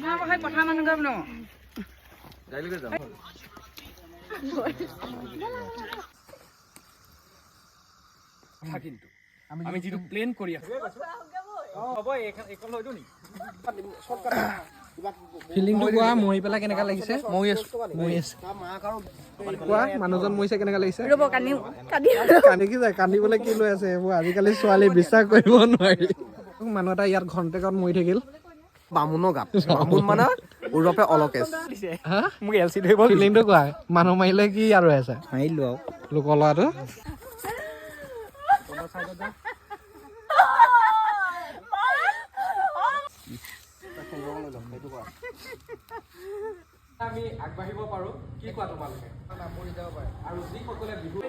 মই আকৌ সেই পথাৰ মানুহ গম ন। কিন্তু আমি যিটো প্লেন কৰি আছো। ফিলিংটো কোৱা, মৰি পেলাই কেনেকা লাগিছে? মৰি আছো। মৰি আছে। কোৱা, মানুহজন মৰিছে, কেনেকা লাগিছে? ৰ'ব, কান্দিও কান্দি। কান্দি কি যায়? কান্দিবলৈ কি লৈ আছে এইবোৰ? আজিকালি ছোৱালী বিশ্বাস কৰিব নোৱাৰি। মানুহ এটা ইয়াত ঘন্টেকত মৰি থাকিল। বামুণৰ গাত বামুণ মানে ওৰফে অলকেশ। হা। মোক এল চি ধৰিব। ফিলিংটো কোৱা, মানুহ মাৰিলে কি আৰু আছে? মাৰিলো আৰু। লোকৰ ল'ৰাটো। আমি আগবাঢ়িব পাৰো, কি কোৱা তোমালোকে? আৰু যিসকলে বিহু